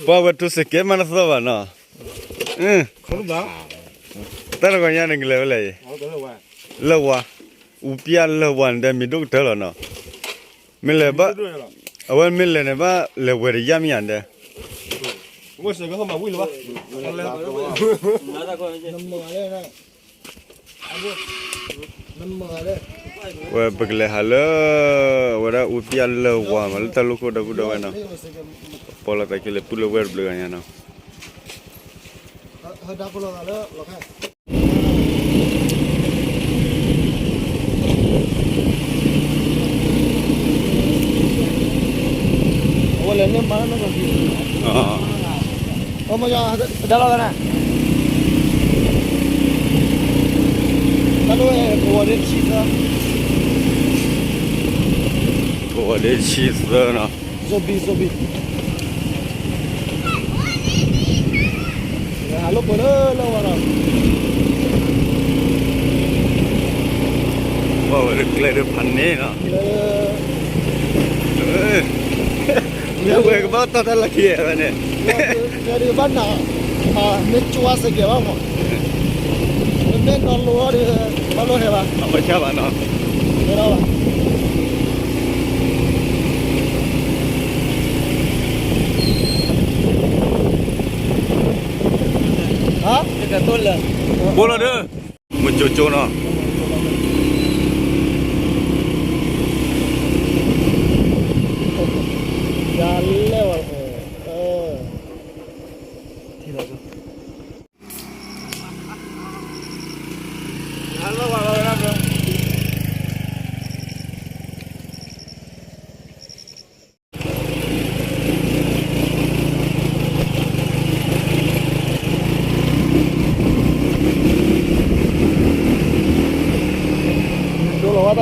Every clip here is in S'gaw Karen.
ပှၤဝဲထိၣ်စကဲမးတသီဘၣ်နီၤ, တၢ်တဂီၤညါန့ၣ်ကလဲၤဝဲလဲၣ်အံၤ, လၢဝါ, အူပျၢ်လၢဝါန့ၣ်တဲမ့ၢ်ဒိၣ်ကတၢၢ်လီၤနီၤ, မ့ၢ်လဲၤဘၣ်, အဝဲမ့ၢ်လဲၤန့ၣ်ဘၣ်လဲၤဝဲတယၢ်မ့ၢ်ဧါတဲ ဝဲပကလဲၤဟးလၢ, အဝဲဒၣ်အူပျၢ်လၢဝါမး လၢတၢ်လိၣ်ခိၣ်ဒီပုၢ်ဒီဝဲၢ်နီၤ, ပီလီၤသးခံလၢပုၢ်လၢဝဲၢ်တဘျုးဂၤညါနီၤ. အဝဲလဲၤန့ၢ်မၤလၢနီၢ်ကီၢ်ခံ, အမဒါလီၤသန, တၢ်လၢဝဲကဝီၤဒ့ဆံသၢ, ကဝီၤဒ့ဆံသၢနီၤ, ဘံဘံ, ဟးလိာ်ကွဲလၢလၢဝါလီၤ, ဝဲကျဲဒၢဖးန့ၣ်နီၤ, မ့ၢ်ဝဲကဘၣ်တီၢ်တၢ်လီၢ်ခံဝဲန့ၣ်, မ့ၢ်ကၠိဝါစဲးကဲးဘၣ်မး, မ့ၢ်နီၢ်လိဒီး, ဘၣ်လိၣ်ဟဲဘၣ်, ဘၣ်ဆါဘၣ်နီၤ, ဟဲဘၣ် ဘိလီၤဒၢ, မုၢ်ကၠိကၠိနီၤ, ယၤလဲၣ်ဝဲ, ဒိလီၤဝဲတၢ်လီၢ်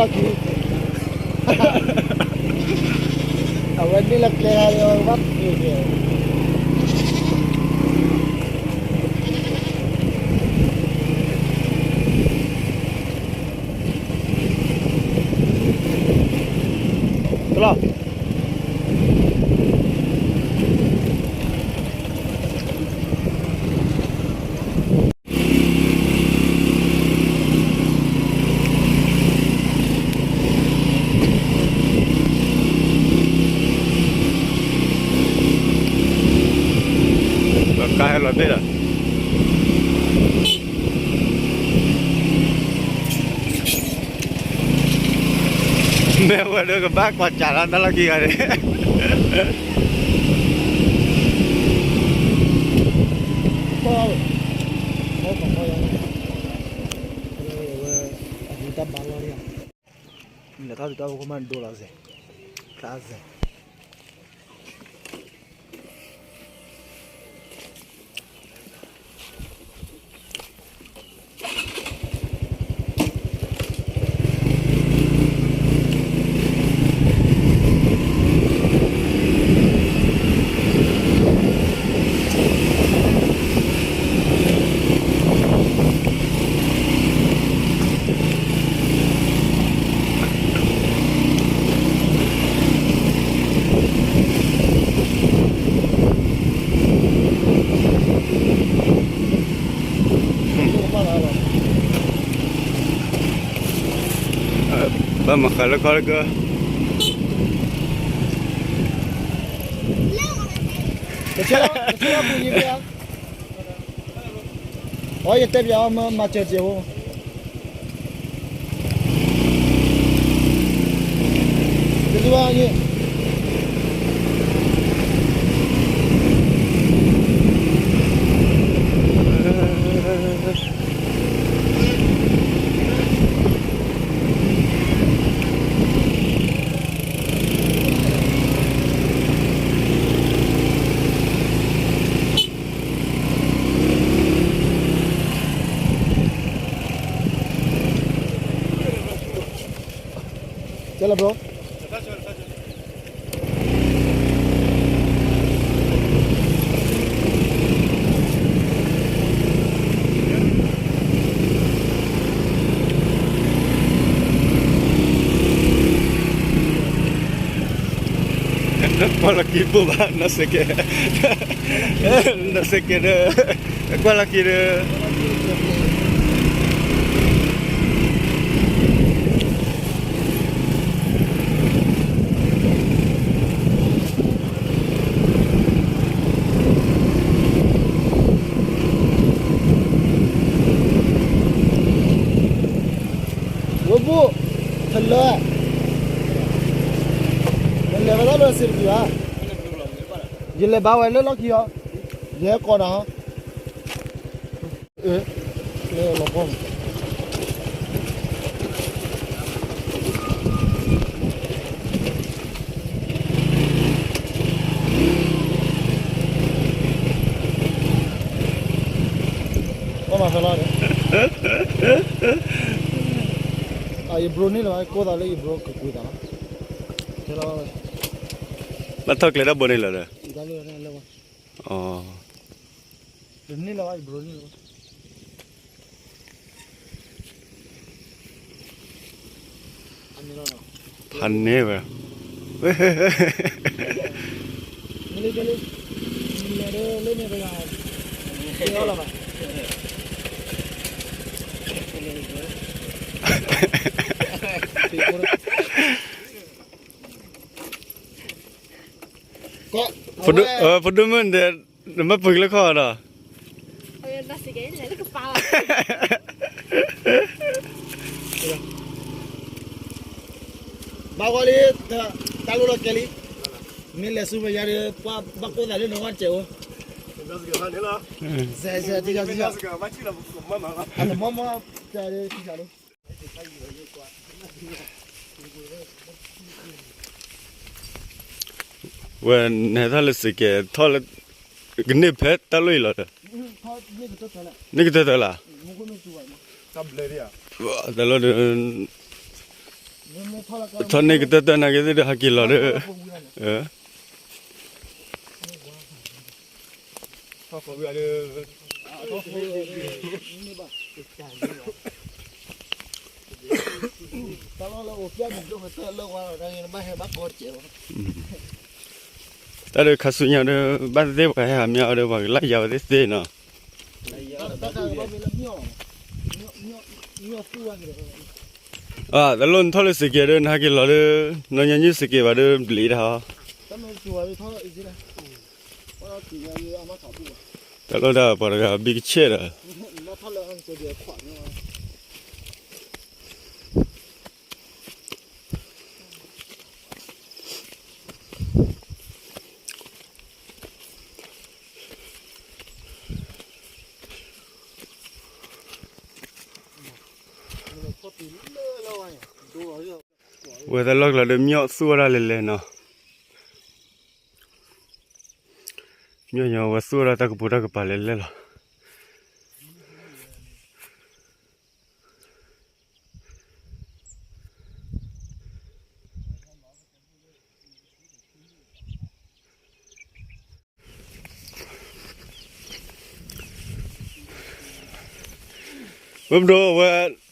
ခံ, အဝဲန့ၣ်လၢကျဲဟဲလၢဘၣ်, တလီၤ ကါဟဲလီၤသ့ၣ်ဒီး မ့ၢ်ဝဲဒၣ်ကဘၣ်ကွၢ်စးလီၤတၢ်လီၢ်ခံဂၤန့ၣ်, ဝဲအဒုတၢ်ဘါလီၤန့ၣ်, လဲၤထီၣ်ဒုတၢ်ဖိခိၣ်မးဒိလီၤစဲး, ကျါစဲး ဘၣ်မၤဃးလၢခီလၢကၢ, ကဆဲလီၤ, ကဆဲလီၤပူၤယံၤဘၣ်, အီ ယတဲပၠးအီၤမၤစၢၤစဲးဖိ ကသူဘၣ်ယ့ၣ် ကဲလၢ bro. ကွၢ်လီၤက့ၤဘိၣ်ဘၣ် နီၢ်စဲးကဲး, နီၢ်စဲးကဲးဒီး ကွၢ်လီၤက့ၤဒီး ဝဲဘိၣ်, ထလၢ, နလဲၤဝဲဒၣ်လၢစံးတပံၤဘၣ်, ယလဲၤဘါဝဲလၢလီၢ်ခံအီၤ, ယဲကိးနၤဟီ, လၢလီၤပီၢ် ကီၢ်မၤဖဲလီၤဒီး ယဘြိန့ၣ်လီၤ ကိးသးလၢယဘြိကကွံာ်သးလီၤ, ဖဲလီၤဝဲ, ဘၣ်ထီၣ်ကျဲတၢ်ဘိန့ၣ်လီၤဒီး, တန့ၣ်လီၤ ယဘြိန့ၣ်လီၤ ဖးန့ၢ်ဝဲ, ပဒိၣ်မုၣ်ဒီး နမ့ၢ်ပှ့ၤလၢခီၣ်ဒီး ဘၣ်ဂီၢ်လံ, တၢ်လိၣ်လီၤကဲလံ, မ့ၢ်လဲၤဆူမဲာ်ညါဒီး ပှၤဘၣ်ကိးသးလၢနဝဲတစဲးအိၣ်, မီမီ, ဝဲနဟဲထီၣ်လၢစ့ၢ်ကီး ထီၣ်လၢ ကန့ၢ်ဖဲတၢ်လိၣ်အံၤလီၤဒီး, န့ၢ်ကတၢၢ်တၢၢ်လၢ်, တၢ်လိၣ်ဒီး ထီၣ်န့ၢ်ကတၢၢ်တၢၢ်နာ်က့ၤသ့ၣ်ဒီး ဟးက့ၤလီၤဒီး, တၢ်ဒီးခါဆူညါဒီး ဘၣ်သ့ၣ်သ့ၣ်ပှၤဟဲဟးမ့ၢ်အီၤဒီး ပှၤကလၢ်ယၤဝဲသ့ၣ်သ့ၣ်နီၤ, တၢ်လိၣ်နထီၣ်လၢစ့ၢ်ကီးဒီး နဟးက့ၤလီၤဒီး နီၢ်ညီနုၢ်စ့ၢ်ကီးဘၣ်ဒီး ဘျံးတၢ်ဟီ, တၢ်လိၣ်တၢ်ပှၤတဂၤဘံကဆဲၣ်ဒီး ဝဲတၢ်လီၢ်ကျါဒီး မၠီၣ်သူၣ်ဝဲဒၣ်လဲၤလဲၤနီၤ, မၠီၣ်ညီဝဲသူၣ်ဝဲဒၣ်တၢ်ကပူၤတၢ်ကပၤလဲၤလဲၤလီၤ. ဝဲပဒိၣ်ဝဲ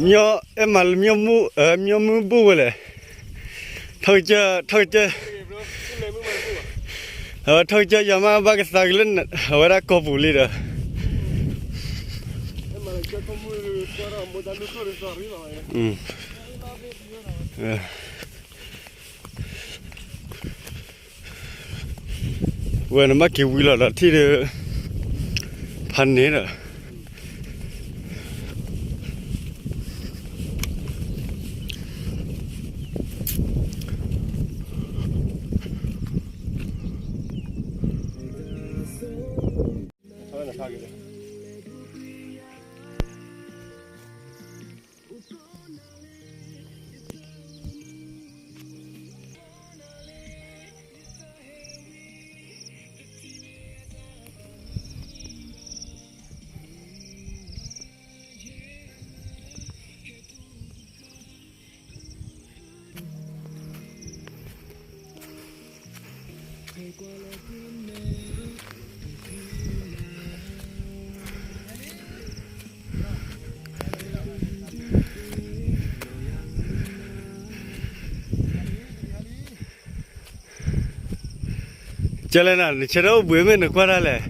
မၠီၣ်အဲၣ်မးလၢမၠီၣ်မုၢ် မၠီၣ်မုၢ်ဘူၣ်ဝဲလဲၣ်, ထီၣ်ကစၢၢ် ထီၣ်ကစၢၢ် ထီၣ်ကစၢၢ်ယၤမး ဘၣ်ကသးက့ၤလၢ အဝဲဒၣ်ကီၢ်ပူၤလံဒီး ဝဲနဘၣ်က့ၤဝံၤလီၤဒီးထံၣ်ဒီး ဖးန့ၣ်ဒီး ကဲလဲၣ်နၤ နဆၢထၢၣ်အိၣ်ဘှံးမ့ၢ်နကွၢ်တၢ်လဲၣ်.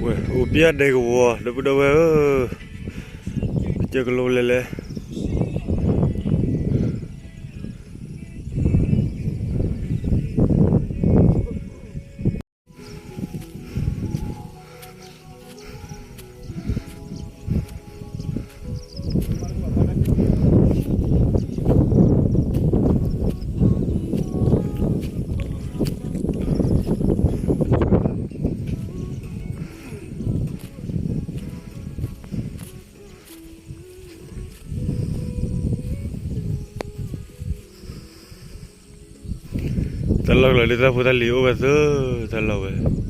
ဝဲ အိၣ်ပျဲၢ်ဒဲကဝီၤ ဒီပုၢ်ဒီဝဲၢ်ဧၢ, ကၢကလိလဲၤလဲၤ တၢ်လီၢ်ကျီၤလၢတၢ်ဖိတၢ်လံၤအိၣ်ဝဲသၢ တၢ်လီၢ်ဝဲ လ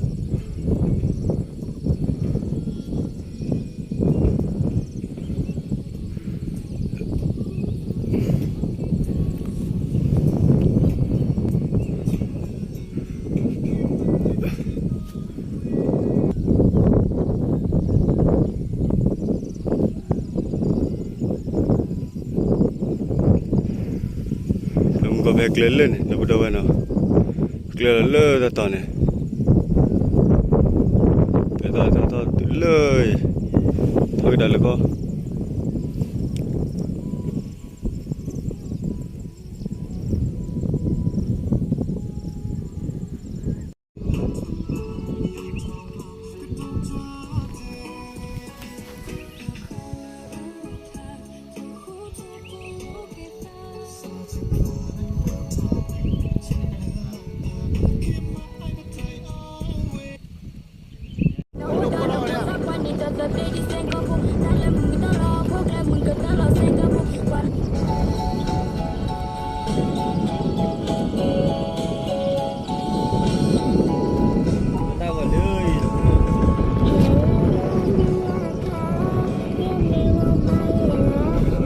ၢမူကီၢ်ဖဲကျဲလၢန့ၣ် ဒီပုၢ်ဒီဝဲၢ်နီၤ, ကျဲလီၤလၢတၢ်တီၤန့ၣ်, ဖဲတၢ်တီၤတုၤလၢ ထီၣ်ကဒါလၢကီၢ်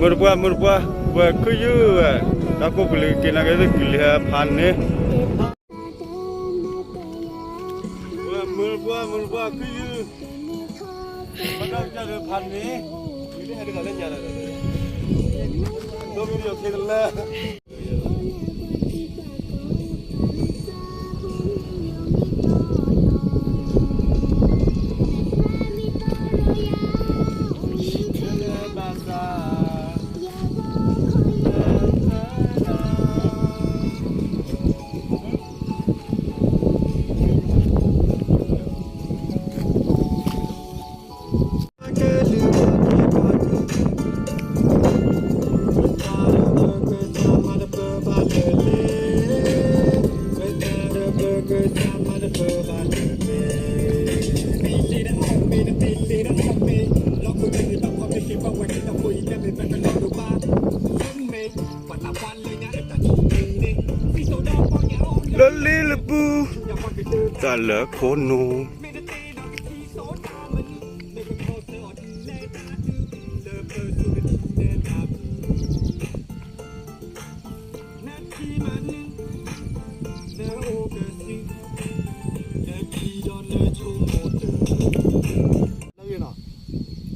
မုၢ်တပှၢ် မုၢ်တပှၢ် ပှၤခုၣ်ယုၢ်ဝဲ, တၢ်ကိၢ်ပူၤလံက့ၤနာ်က့ၤသ့ၣ်ကလံၤဟဲဖးန့ၣ်, မုၢ်တပှၢ် မုၢ်တပှၢ် ခုၣ်ယုၢ်, ပှၤတၢ်ကစၢ်ဒၣ်ဖးန့ၣ်, ဒိၣ်မံယီၤခဲတလၢ လၢလ့လၢပူၤ တၢ်လၢခိၣ်နူာ် လၢဂ့ၤနီၤ,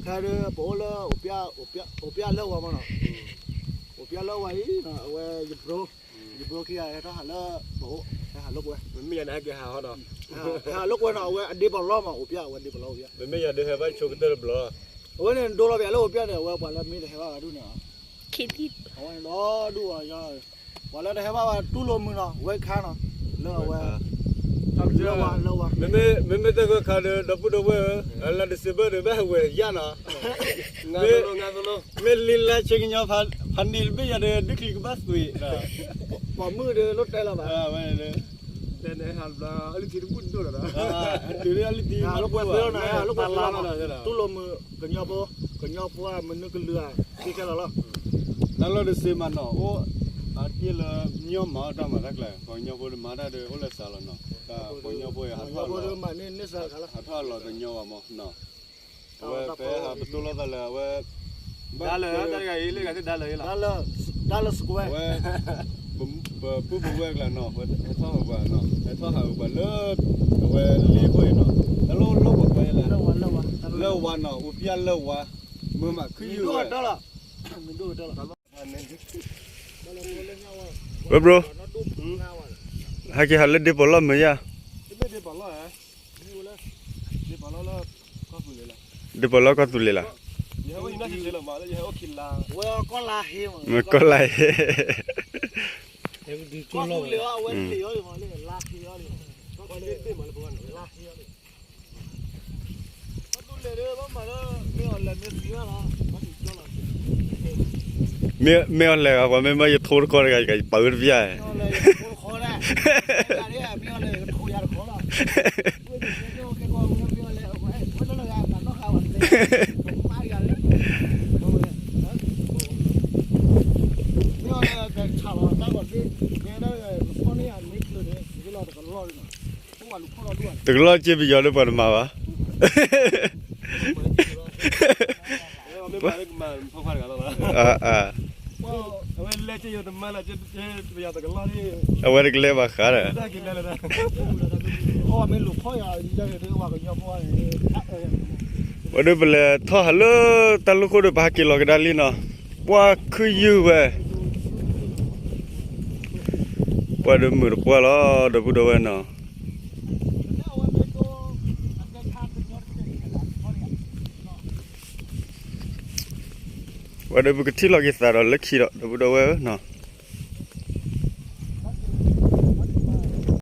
ခဲဒၣ်ပအိၣ်လၢ အိၣ်ပျဲၢ်လၢဝါမးနီၤ, အိၣ်ပျဲၢ်လၢဝါအံၤနီၤ, အဝဲယဘျိ, ယဘျိခံဂၤဟဲထီၣ်ဟးလၢပအိၣ်, ဟဲဟးလိာ်ကွဲ, မ့မ့ၢ်ယၤန့ၣ်ဟဲက့ၤဟးဟီဒီး, ဟဲဟးလိာ်ကွဲနီၤ, အဝဲအဒ့ပီၤလီမး အိၣ်ပျဲၢ် အဝဲဒ့ပီၤလီအိၣ်ပျဲၢ်, မ့မ့ၢ်ယၤဒုးဟဲဘၣ်ဆိကတၢၢ်တဘျီ, အဝဲန့ၣ်ဒိလီၤပျဲလၢအိၣ်ပျဲၢ်န့ၣ် အဝဲပှၤလၢမ့ၢ်တဟဲဘၣ်ဝဲဒၣ်န့ၣ် အဝဲန့ၣ်ဒီဒူၣ်အီၤ, ပှၤလၢတဟဲဘၣ်ဝဲတူၢ်လိာ်မုာ်နီၤ, ဝဲခါနီၤ, လၢအဝဲ, လၢဝါ, လၢဝါ, မ့မ့ၢ်တၢ်ဂီၤခါဒီး ဒီပုၢ်ဒီဝဲၢ်ဧၢ, လါ December ဒီး ဘၣ်ဟဲဝဲယါနီၤ, မ့ၢ်လံလါဆ့ကညီ ဖးန့ၢ်တဘ့ၣ်ယၤဒီး ဒုးချံကဘၣ်သွံး, ပိာ်မုၣ်ဒီးလိၣ်တဲလီၤဘၣ်, တဲန့ၣ်ဟးဘျါ, အလံထံတဘူၣ်ဒိၣ်လီၤ, တုၤလၢအလံထံ, တူၢ်လိာ်မုာ်, ကညီဖိ, ကညီဖိအမနုၤကလုာ်ဧါ, ကဲခဲလၢာ်လီၤ, တၢ်လီၢ်တစ့မးနီၤ, အိၣ်, အက့ၢ်လၢညီမၤအီၣ်တၢ်မၤတၢ်ကျဲ, ပှၤကညီဖိတမၤတၢ်ဒီးအိၣ်လၢစးလီၤနီၤ, ပှၤကညီဖိဟးထီၣ်လီၤ, ဟးထီၣ်လီၤတညီဘၣ်မးနီၤ, အဝဲဖဲဟးပတိၢ်လိာ်သးလၢအဝဲ, ဒါလၢတၢ်တဂၤအံၤ လၢဂၤသ့ၣ်ဒါလၢအံၤလီၤ, ဒါလၢ ဝဲ ပပုၢ်ပဝဲၢ်ကျါနီၤ, ဟဲထီၣ်ဟးပှၤနီၤ, ဟဲထီၣ်ဟးပှၤလၢ အဝဲလ့ဖိအံၤနီၤ, တၢ်လီၢ်လီၢ်ပှၤကွဲလဲၣ်, လၢဝါနီၤ, အူပျၢ်လၢဝါ, မုာ်မးခုၣ်ယုၢ်ဝဲ ဘြိ ဟဲက့ၤဟးလၢဒ့ပီၤလီၢ်မုာ်ယါ, ဒ့ပီၤလီၢ်ကီၢ်သူလ့ၤလီၤ, မ့ၢ်ကီၢ်လါဟ့, မ့ၢ်အီၤလဲၤဂၤ ပှၤမ့ၢ်မၢယထိတခီတဂၤ ယကပာ်ဝဲတပျၢ်, တကလီၢ်က့ပယီၤဒီးပှၤတမၤဘၣ်, အဝဲတကလဲၤဘၣ်ဃးဒီး, ဝဲဒၣ်ပလဲၤထီၣ်ဟးလၢတၢ်လီၢ်ခိၣ်ဒီး ပဟးက့ၤလီၤကဒါလံနီၤ, ပှၤခုၣ်ယုၢ်ဝဲ, ပှၤဒီးမုာ်တပှၢ်လီၤ ဒီပုၢ်ဒီဝဲၢ်နီၤ. ဝဲဒီးပကထံၣ်လီၤက့ၤသးဒီးလၢခံဒီး ဒီပုၢ်ဒီဝဲၢ်ဧၢနီၤ.